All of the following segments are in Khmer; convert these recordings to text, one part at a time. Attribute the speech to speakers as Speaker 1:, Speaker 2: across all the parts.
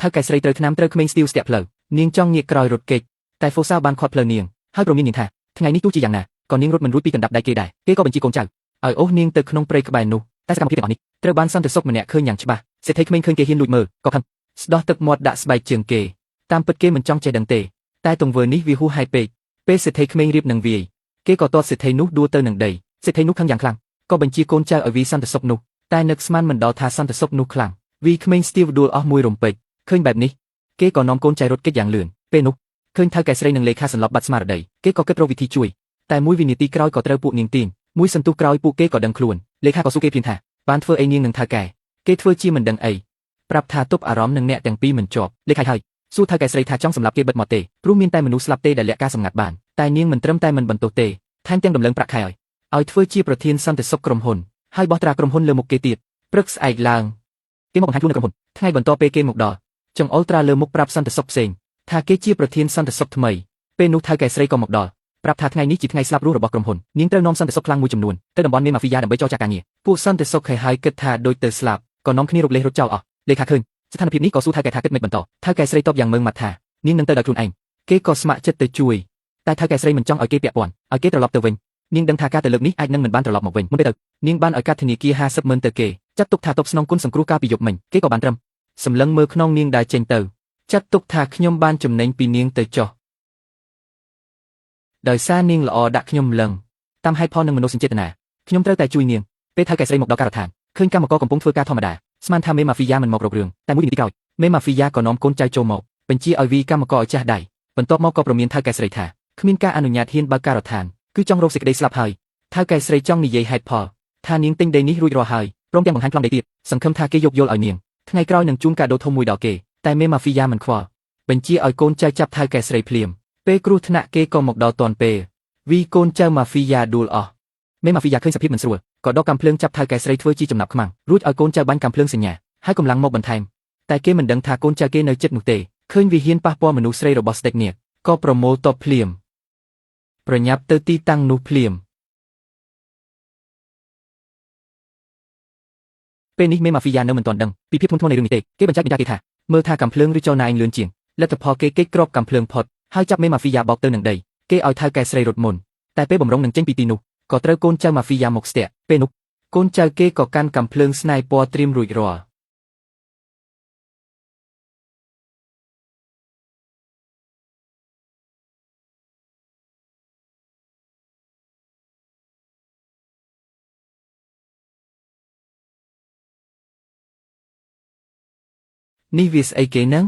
Speaker 1: ថៅកែស្រីត្រូវថ្នាំត្រូវក្មេងស្ទាវស្ទាក់ផ្លូវនាងចង់ងាកក្រោយរត់គេចតែហ្វូសាបានខាត់ផ្លូវនាងហើយព្រមាននាងថាថ្ងៃនេះទោះជាយ៉ាងណាក៏នាងរត់មិនរួចពីកណ្ដាប់ដៃគេដែរគេក៏បញ្ជាកូនចៅឲ្យអូសនាងទៅក្នុងព្រៃក្បែរនោះតែសកម្មភាពទាំងអស់នេះត្រូវបានសន្តិសុខម្នាក់ឃើញយ៉ាងច្បាស់សេដ្ឋីក្មេងឃើញគេហ៊ានលួចមើលក៏ខឹងស្ដោះទឹកមាត់ដាក់ស្បែកជើងគេតាមពិតគេមិនចង់ចេះដឹងទេតែទង្វើនេះវាហួសហេតុពេកពេលសេដ្ឋីក្មេងរៀបនឹងវាយគេក៏ទាត់សេដ្ឋីនោះដួលទៅនឹងដីសេដ្ឋីនោះខឹងយ៉ាងខ្លាំងក៏បញ្ជាកូនចៅឲ្យវីសន្តិសុខនោះតែនឹកស្មានមិនដល់ថាសន្តិសុខនោះខ្លាំងវីក្មេងស្ទាវដួលអស់មួយរំពេចឃើញបែបនេះគេក៏នាំកូនចៅរត់គេចយ៉ាងលឿនពេលនោះឃើញថៅកែស្រីនិងលេខាសន្លប់បាត់ស្មារតីគេក៏គិតរកវិធីជួយតែមួយវិនាទីក្រោយក៏ត្រូវពួកនាងទាញមួយសន្ទុះក្រោយពួកគេក៏ដឹងខ្លួនលេខាក៏សួរគេភ្លាមថាបានធ្វើអីនាងនឹងថៅកែគេធ្វើជាមិនដឹងអីប្រាប់ថាទប់អារម្មណ៍នឹងអ្នកទាំងពីរមិនជាប់លេខាហើយសួរថៅកែស្រីថាចង់សម្លាប់គេបិទមាត់ទេព្រោះមានតែមនុស្សស្លាប់ទេដែលលាក់ការសម្ងាត់បានតែនាងមិនត្រឹមតែមិនបន្ទោសទេថែមទាំងដំឡើងប្រាក់ខែឲ្យធ្វើជាប្រធានសន្តិសុខក្រុមហ៊ុនហើយបោះត្រាក្រុមហ៊ុនលើមុខគេទៀតព្រឹកស្អែកឡើងគេមកបង្ហាញខ្លួននៅក្រុមហ៊ុនថ្ងៃបន្ទាប់ពេលគេមកដល់ចង្អុលត្រាលើមុខប្រាប់សន្តិសុខផ្សេងថាគេជាប្រធានសន្តិសុខថ្មីពេលនោះថៅកែស្រីក៏មកដល់ប្រាប់ថាថ្ងៃនេះជាថ្ងៃស្លាប់រស់របស់ក្រុមហ៊ុននាងត្រូវនាំសន្តិសុខខ្លាំងមួយចំនួនទៅតំបន់មេម៉ាហ្វីយ៉ាដើម្បីចរចាការងារពួកសន្តិសុខហើយគិតថាដូចទៅស្លាប់ក៏នាំគ្នារកលេសរត់ចោលអស់លេខាឃើញស្ថានភាពនេះក៏សួរថៅកែថាគិតមិនបន្តថៅកែស្រីតបយ៉ាងម៉ឺងម៉ាត់ថានាងនឹងទៅដោយខ្លួនឯងគេក៏ស្ម័គ្រចិត្តទៅជួយតែថៅកែស្រីមិនចង់ឲ្យគេពាក់ព័ន្ធឲ្យគេត្រឡប់ទៅវិញនាងដឹងថាការទៅលើកនេះអាចនឹងមិនបានត្រឡប់មកវិញមុនពេលទៅនាងបានឲ្យកាត់ធនាគារ50ម៉ឺនទៅគេចាត់ទុកថាតបស្នងគុណសង្គ្រោះកាលពីយប់មិញគេក៏បានត្រឹមសម្លឹងមើលខ្នងនាងដែលចេញទៅចាត់ទុកថាខ្ញុំបានចំណេញពីនាងទៅចុះដោយសារនាងល្អដាក់ខ្ញុំលឹងតាមហេតុផលនិងមនោសញ្ចេតនាខ្ញុំត្រូវតែជួយនាងពេលថៅកែស្រីមកដល់ការដ្ឋានឃើញកម្មករកំពុងធ្វើការធម្មតាស្មានថាមេម៉ាហ្វីយ៉ាមិនមករករឿងតែមួយវិនាទីក្រោយមេម៉ាហ្វីយ៉ាក៏នាំកូនចៅចូលមកបញ្ជាឲ្យវីកម្មករឲ្យចាស់ដៃបន្ទាប់មកក៏ប្រមានថៅកែស្រីថាគ្មានការអនុញ្ញាតហ៊ានបើកការដ្ឋានគឺចង់រកសេចក្តីស្លាប់ហើយថៅកែស្រីចង់និយាយហេតុផលថានាងទិញដីនេះរួចរាល់ហើយព្រមទាំងបង្ហាញប្លង់ដីទៀតសង្ឃឹមថាគេយោគយល់ឲ្យនាងថ្ងៃក្រោយនឹងជូនកាដូធំមួយដល់គេតែមេម៉ាហ្វីយ៉ាមិនខ្វល់បញ្ជាឲ្យកូនចៅចាប់ថៅកែស្រីភ្លាមពេលគ្រោះថ្នាក់គេក៏មកដល់ទាន់ពេលវីកូនចៅម៉ាហ្វីយ៉ាដួលអស់មេម៉ាហ្វីយ៉ាឃើញសភាពមិនស្រួលក៏ដកកាំភ្លើងចាប់ថៅកែស្រីធ្វើជាចំណាប់ខ្មាំងរួចឲ្យកូនចៅបាញ់កាំភ្លើងសញ្ញាហើយកម្លាំងមកបន្ថែមតែគេមិនដឹងថាកូនចៅគេនៅចិត្តនោះទេឃើញវិហ៊ានប៉ះពាល់មនុស្សស្រីរបស់ស្ដេចនាគក៏ប្រមូលតបភ្លាមប្រញាប់ទៅទីតាំងនោះភ្លាមពេលនេះមេម៉ាហ្វីយ៉ានៅមិនទាន់ដឹងពីភាពធ្ងន់ធ្ងរនៃរឿងនេះទេគេបញ្ជាក់បញ្ជាគេថាមើលថាកាំភ្លើងឬចលនាឯងលឿនជាងលទ្ធផលគេគេចគ្របកាំភ្លើងផុតហើយចាប់មេម៉ាហ្វីយ៉ាបោកទៅនឹងដីគេឲ្យថៅកែស្រីរត់មុនតែពេលបំរុងនឹងចេញពីទីនោះក៏ត្រូវកូនចៅម៉ាហ្វីយ៉ាមកស្ទាក់ពេលនោះកូនចៅគេក៏កាន់កាំភ្លើងស្នៃពណ៌ត្រៀមរួចរាល់នេះវាស្អីគេនឹង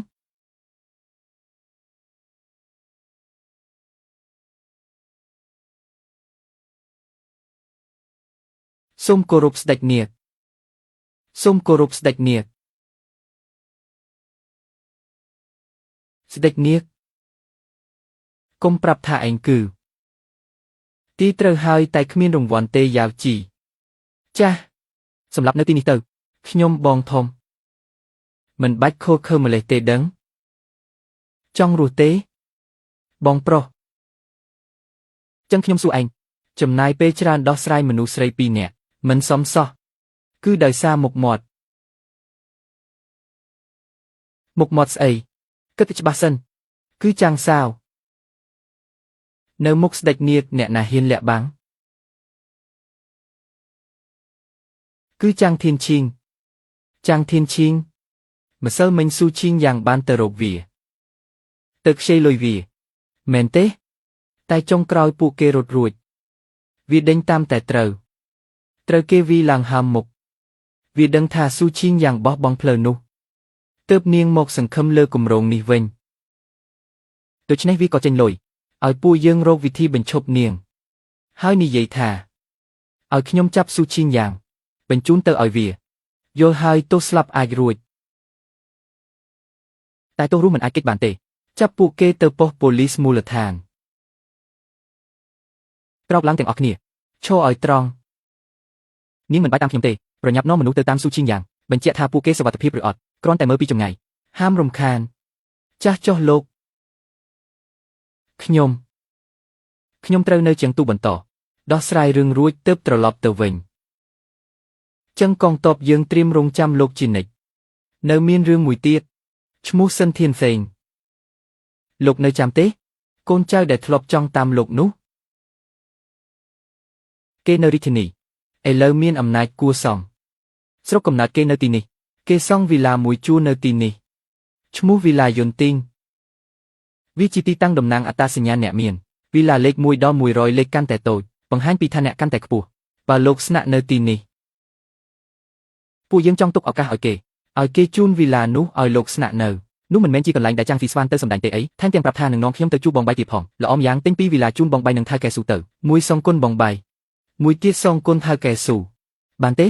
Speaker 1: សូមគោរពស្ដេចនាគសូមគោរពស្ដេចនាគស្ដេចនាគកុំប្រាប់ថាឯងគឺទីត្រូវហើយតែគ្មានរង្វាន់ទេយ៉ាវជីចាស់សម្រាប់នៅទីនេះទៅខ្ញុំបងធំមិនបាច់ខូខើម្លេះទេដឹងចង់រស់ទេបងប្រុសចឹងខ្ញុំសួរឯងចំណាយពេលច្រើនដោះស្រាយមនុស្សស្រីពីរនាក់មិនសមសោះគឺដោយសារមុខមាត់មុខមាត់ស្អីគិតទៅច្បាស់សិនគឺចាំងសាវនៅមុខស្ដេចនាគអ្នកណាហ៊ានលាក់បាំងគឺចាំងធានឈីងចាំងធានឈីងម្សិលមិញស៊ូឈីងយ៉ាងបានទៅរកវាទៅខ្ចីលុយវាមែនទេតែចុងក្រោយពួកគេរត់រួចវាដេញតាមតែត្រូវគេវីឡើងហើមមុខវាដឹងថាស៊ូឈីងយ៉ាងបោះបង់ផ្លូវនោះទើបនាងមកសង្ឃឹមលើគម្រោងនេះវិញដូច្នេះវាក៏ចេញលុយឲ្យពួកយើងរកវិធីបញ្ឈប់នាងហើយនិយាយថាឲ្យខ្ញុំចាប់ស៊ូឈីងយ៉ាងបញ្ជូនទៅឲ្យវាយល់ហើយទោះស្លាប់អាចរួចតែទោះរស់មិនអាចគេចបានទេចាប់ពួកគេទៅប៉ុស្តិ៍ប៉ូលីសមូលដ្ឋានក្រោកឡើងទាំងអស់គ្នាឈរឲ្យត្រង់នាងមិនបាច់តាមខ្ញុំទេប្រញាប់នាំមនុស្សទៅតាមស៊ូឈីងយ៉ាងបញ្ជាក់ថាពួកគេសុវត្ថិភាពឬអត់គ្រាន់តែមើលពីចម្ងាយហាមរំខានចាស់ចុះលោកខ្ញុំត្រូវនៅជាងទូបន្តដោះស្រាយរឿងរួចទើបត្រឡប់ទៅវិញចឹងកងទ័ពយើងត្រៀមរងចាំលោកជានិច្ចនៅមានរឿងមួយទៀត ឈ្មោះស៊ិនធានសេងលោកនៅចាំទេកូនចៅដែលធ្លាប់ចង់តាមលោកនោះគេនៅរាជធានីឥឡូវមានអំណាចគួរសមស្រុកកំណើតគេនៅទីនេះគេសង់វីឡាមួយជួរនៅទីនេះឈ្មោះវីឡាយុនទីងវាជាទីតាំងតំណាងអត្តសញ្ញាណអ្នកមានវីឡាលេខ1ដល់100លេខកាន់តែតូចបង្ហាញពីឋានៈកាន់តែខ្ពស់បើលោកស្នាក់នៅទីនេះពួកយើងចង់ទុកឱកាសឲ្យគេជូនវីឡានោះឲ្យលោកស្នាក់នៅនោះមិនមែនជាកន្លែងដែលចាំងស៊ីស្វានទៅសម្ដែងទេអីថែមទាំងប្រាប់ថានឹងនាំខ្ញុំទៅជួបបងបៃទៀតផងល្អម្យ៉ាងទិញពីវីឡាជូនបងបៃនឹងថៅកែស៊ូទៅមួយសងគុណបងបៃមួយទៀតសងគុណថៅកែស៊ូបានទេ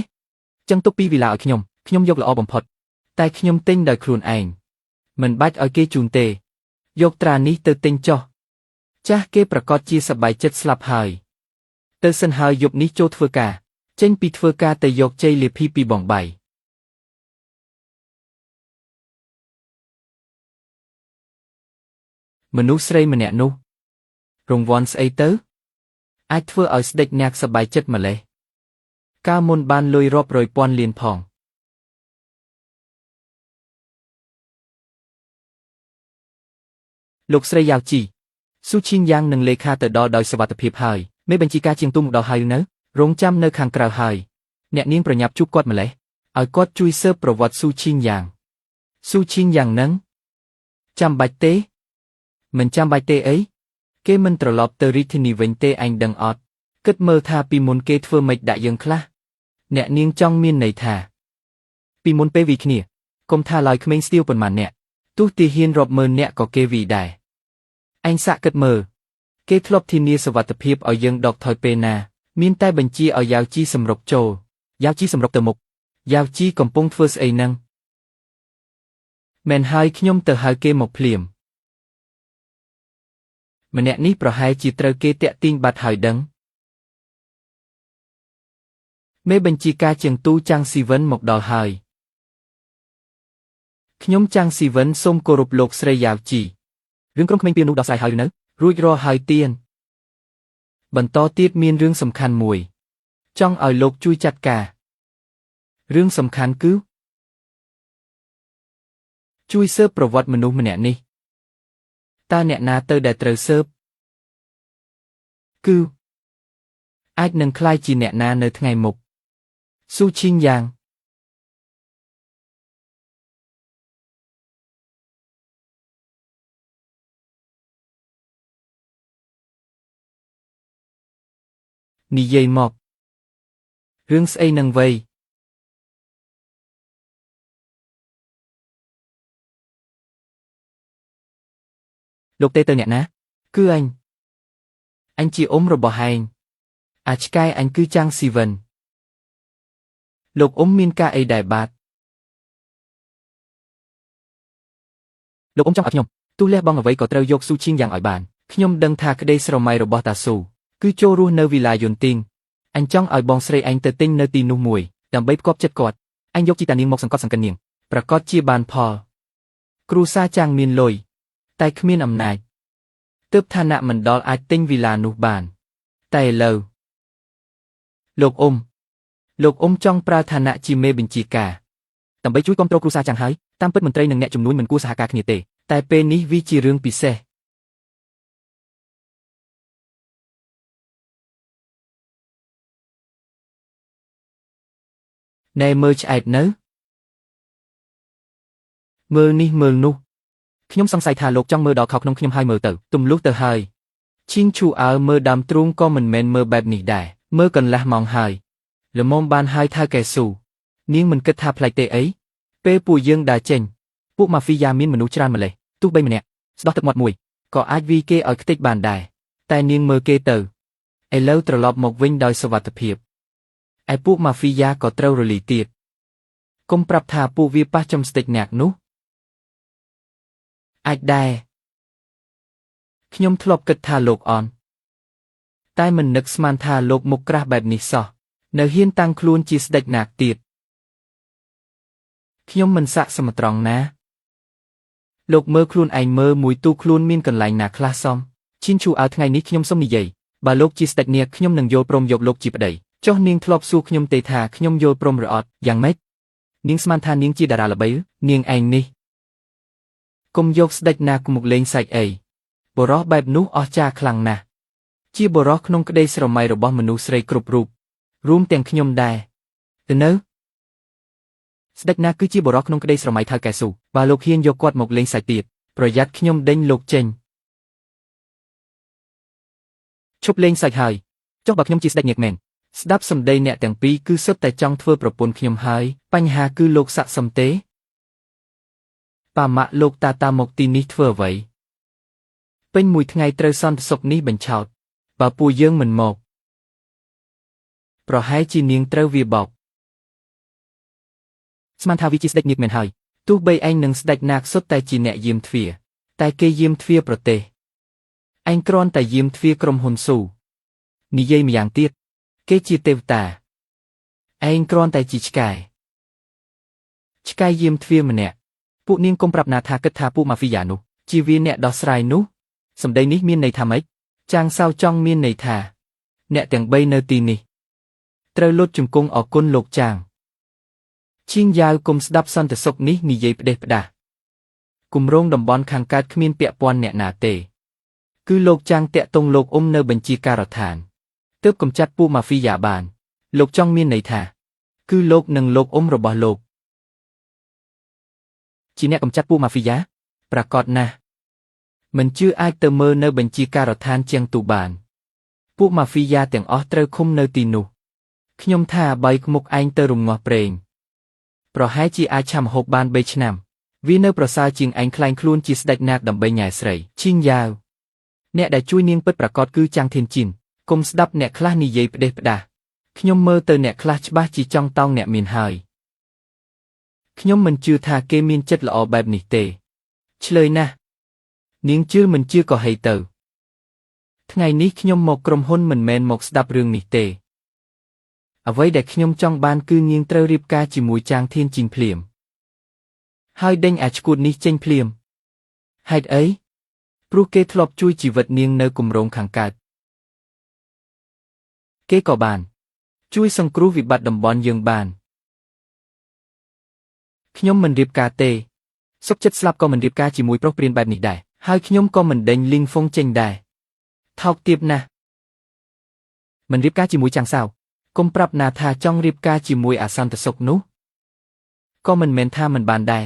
Speaker 1: ចឹងទុកពីវីឡាឲ្យខ្ញុំខ្ញុំយកល្អបំផុតតែខ្ញុំទិញដោយខ្លួនឯងមិនបាច់ឲ្យគេជូនទេយកត្រានេះទៅទិញចុះចាស់គេប្រកាសជាសប្បាយចិត្តស្លាប់ហើយទៅសិនហើយយប់នេះចូលធ្វើការចេញពីធ្វើការទៅយកជ័យលាភីពីបងបៃមនុស្សស្រីម្នាក់នោះរង្វាន់ស្អីទៅអាចធ្វើឲ្យស្ដេចអ្នកសប្បាយចិត្តម្លេះកាលមុនបានលុយរាប់រយពាន់លានផងលោកស្រីយ៉ាវជីស៊ូឈីងយ៉ាងនឹងលេខាទៅដល់ដោយសុវត្ថិភាពហើយមេបញ្ជាការជាងទូមកដល់ហើយនៅរងចាំនៅខាងក្រៅហើយអ្នកនាងប្រញាប់ជួបគាត់ម្លេះឲ្យគាត់ជួយស៊ើបប្រវត្តិស៊ូឈីងយ៉ាងស៊ូឈីងយ៉ាងនឹងចាំបាច់ទេមិនចាំបាច់ទេអីគេមិនត្រឡប់ទៅរាជធានីវិញទេអញដឹងអត់គិតមើលថាពីមុនគេធ្វើម៉េចដាក់យើងខ្លះអ្នកនាងចង់មានន័យថាពីមុនពេលវីគ្នាកុំថាឡើយក្មេងស្ទាវប៉ុន្មានអ្នកទោះទាហានរាប់ម៉ឺនអ្នកក៏គេវីដែរអញសាក់គិតមើលគេធ្លាប់ធានាសុវត្ថិភាពឲ្យយើងដកថយពេលណាមានតែបញ្ជាឲ្យយ៉ាវជីសម្រុកចូលយ៉ាវជីសម្រុកទៅមុខយ៉ាវជីកំពុងធ្វើស្អីហ្នឹងមែនហើយខ្ញុំទៅហៅគេមកភ្លាមម្នាក់នេះប្រហែលជាត្រូវគេតាក់ទាញបាត់ហើយដឹងមេបញ្ជាការជាងទូចាំងស៊ីវិនមកដល់ហើយខ្ញុំចាំងស៊ីវិនសូមគោរពលោកស្រីយ៉ាវជីរឿងក្រុមក្មេងពីរនោះដោះស្រាយហើយឬនៅរួចរាល់ហើយទៀនបន្តទៀតមានរឿងសំខាន់មួយចង់ឲ្យលោកជួយចាត់ការរឿងសំខាន់គឺជួយស៊ើបប្រវត្តិមនុស្សម្នាក់នេះតើអ្នកណាទៅដែលត្រូវស៊ើបគឺអាចនឹងក្លាយជាអ្នកណានៅថ្ងៃមុខស៊ូឈីងយ៉ាងនិយាយមករឿងស្អីនឹងវៃលោកទេទៅអ្នកណាគឺអញអញជាអ៊ំរបស់ឯងអាចឆ្កែអញគឺចាំងស៊ីវិនលោកអ៊ំមានការអីដែរបាទលោកអ៊ំចង់ឲ្យខ្ញុំទោះលះបង់អ្វីក៏ត្រូវយកស៊ូឈីងយ៉ាងឲ្យបានខ្ញុំដឹងថាក្តីស្រមៃរបស់តាស៊ូគឺចូលរស់នៅវីឡាយុនទីងអញចង់ឲ្យបងស្រីអញទៅទិញនៅទីនោះមួយដើម្បីផ្គប់ចិត្តគាត់អញយកជីតានាងមកសង្កត់សង្កិននាងប្រកាសជាបានផលគ្រូសាចាំងមានលុយតែគ្មានអំណាចទើបឋានៈមិនដល់អាចទិញវីឡានោះបានតែឥឡូវលោកអ៊ំលោកអ៊ំចង់ប្រើឋានៈជាមេបញ្ជាការដើម្បីជួយគ្រប់គ្រងគ្រួសារចាំងហើយតាមពិតមន្ត្រីនិងអ្នកជំនួញមិនគួរសហការគ្នាទេតែពេលនេះវាជារឿងពិសេសណែមើលឆ្អែតនៅមើលនេះមើលនោះខ្ញុំសង្ស័យថាលោកចង់មើលដល់ខោក្នុងខ្ញុំហើយមើលទៅទំលុះទៅហើយឈីងឈូអើមើលដើមទ្រូងក៏មិនមែនមើលបែបនេះដែរមើលកន្លះម៉ោងហើយល្មមបានហើយថៅកែស៊ូនាងមិនគិតថាប្លែកទេអីពេលពួកយើងដើរចេញពួកម៉ាហ្វីយ៉ាមានមនុស្សច្រើនម្លេះទោះបីម្នាក់ស្ដោះទឹកមាត់មួយក៏អាចវីគេឲ្យខ្ទេចបានដែរតែនាងមើលគេទៅឥឡូវត្រឡប់មកវិញដោយសុវត្ថិភាពឯពួកម៉ាហ្វីយ៉ាក៏ត្រូវរលីទៀតកុំប្រាប់ថាពួកវាប៉ះចំស្ទេចអ្នកនោះអាចដែរខ្ញុំធ្លាប់គិតថាលោកអន់តែមិននឹកស្មានថាលោកមុខក្រាស់បែបនេះសោះនៅហ៊ានតាំងខ្លួនជាស្ដេចណាកទៀតខ្ញុំមិនសាក់សមត្រង់ណាលោកមើលខ្លួនឯងមើលមួយទូខ្លួនមានកន្លែងណាខ្លះសមឈិនឈូអើថ្ងៃនេះខ្ញុំសុំនិយាយបើលោកជាស្ដេចនាគខ្ញុំនឹងយល់ព្រមយកលោកជាប្តីចុះនាងធ្លាប់សួរខ្ញុំទេថាខ្ញុំយល់ព្រមឬអត់យ៉ាងម៉េចនាងស្មានថានាងជាតារាល្បីនាងឯងនេះ
Speaker 2: កុំយកស្ដេចណាមកលេងសាច់អីបុរសបែបនោះអស្ចារ្យខ្លាំងណាស់ជាបុរសក្នុងក្តីស្រមៃរបស់មនុស្សស្រីគ្រប់រូបរួមទាំងខ្ញុំដែរទៅនៅ
Speaker 1: ស្ដេចណាគឺជាបុរសក្នុងក្តីស្រមៃថៅកែស៊ូបើលោកហ៊ានយកគាត់មកលេងសាច់ទៀតប្រយ័ត្នខ្ញុំដេញលោកចេញឈប់លេងសាច់ហើយចុះបើខ្ញុំជាស្ដេចនាគមែន
Speaker 2: ស្ដាប់សម្ដីអ្នកទាំងពីរគឺសុទ្ធតែចង់ធ្វើប្រពន្ធខ្ញុំហើយបញ្ហាគឺលោកស័ក្តិសមទេប៉ាម៉ាក់លោកតាតាមកទីនេះធ្វើអ្វីពេញមួយថ្ងៃត្រូវសន្តិសុខនេះបញ្ឆោតបើពួកយើងមិនមកប្រហែលជានាងត្រូវវាបោក
Speaker 1: ស្មានថាវាជាស្ដេចនាគមែនហើយ
Speaker 2: ទោះបីឯងនឹងស្ដេចនាគសុទ្ធតែជាអ្នកយាមទ្វារតែគេយាមទ្វារប្រទេសឯងគ្រាន់តែយាមទ្វារក្រុមហ៊ុនស៊ូនិយាយម្យ៉ាងទៀតគេជាទេវតាឯងគ្រាន់តែជាឆ្កែឆ្កែយាមទ្វារម្នាក់
Speaker 1: ពួកនាងកុំប្រាប់ណាថាគិតថាពួកម៉ាហ្វីយ៉ានោះ
Speaker 2: ជាវាអ្នកដោះស្រាយនោះ
Speaker 1: សម្ដីនេះមានន័យថាម៉េច
Speaker 2: ចាងសៅចង់មានន័យថាអ្នកទាំងបីនៅទីនេះត្រូវលុតជង្គង់អគុណលោកចាងឈៀងយ៉ាវគុំស្ដាប់សន្តិសុខនេះនិយាយផ្ដេសផ្ដាស់គម្រោងតំបន់ខាងកើតគ្មានពាក់ព័ន្ធអ្នកណាទេគឺលោកចាងតាក់ទងលោកអ៊ុំនៅបញ្ជាការដ្ឋានទើបកម្ចាត់ពួកម៉ាហ្វីយ៉ាបាន
Speaker 1: លោកចង់មានន័យថា
Speaker 2: គឺលោកនិងលោកអ៊ុំរបស់លោក
Speaker 1: ជាអ្នកកម្ចាត់ពួកម៉ាហ្វីយ៉ា
Speaker 2: ប្រកាសណាស់មិនជឿអាចទៅមើលនៅបញ្ជាការដ្ឋានជាងទូបានពួកម៉ាហ្វីយ៉ាទាំងអស់ត្រូវឃុំនៅទីនោះខ្ញុំថាបីមុខឯងទៅរំងាស់ប្រេងប្រហែលជាអាចឆាំហូបបាន3ឆ្នាំវានៅប្រសើរជាងឯងក្លែងខ្លួនជាស្ដេចនាគដើម្បីញ៉ែស្រីឈីងយ៉ាវអ្នកដែលជួយនាងពិតប្រាកដគឺចាំងធានជីនគុំស្ដាប់អ្នកខ្លះនិយាយផ្ដេសផ្ដាស់ខ្ញុំមើលទៅអ្នកខ្លះច្បាស់ជាចង់តោងអ្នកមានហើយខ្ញុំមិនជឿថាគេមានចិត្តល្អបែបនេះទេឆ្លើយណាស់នាងជឿមិនជឿក៏ហីទៅថ្ងៃនេះខ្ញុំមកក្រុមហ៊ុនមិនមែនមកស្ដាប់រឿងនេះទេអ្វីដែលខ្ញុំចង់បានគឺនាងត្រូវរៀបការជាមួយចាងធានជីងភ្លាមហើយដេញអាឈួតនេះចេញភ្លាមហេតុអីព្រោះគេធ្លាប់ជួយជីវិតនាងនៅគម្រោងខាងកើតគេក៏បានជួយសង្គ្រោះវិបត្តិតំបន់យើងបានខ្ញុំមិនរៀបការទេ
Speaker 1: សុខចិត្តស្លាប់ក៏មិនរៀបការជាមួយប្រុសព្រានបែបនេះដែរ
Speaker 2: ហើយខ្ញុំក៏មិនដេញលីងហ្វុងចេញដែរថោកទាបណាស់
Speaker 1: មិនរៀបការជាមួយចាងសៅ
Speaker 2: កុំប្រាប់ណាថាចង់រៀបការជាមួយអាសន្តិសុខនោះក៏មិនមែនថាមិនបានដែរ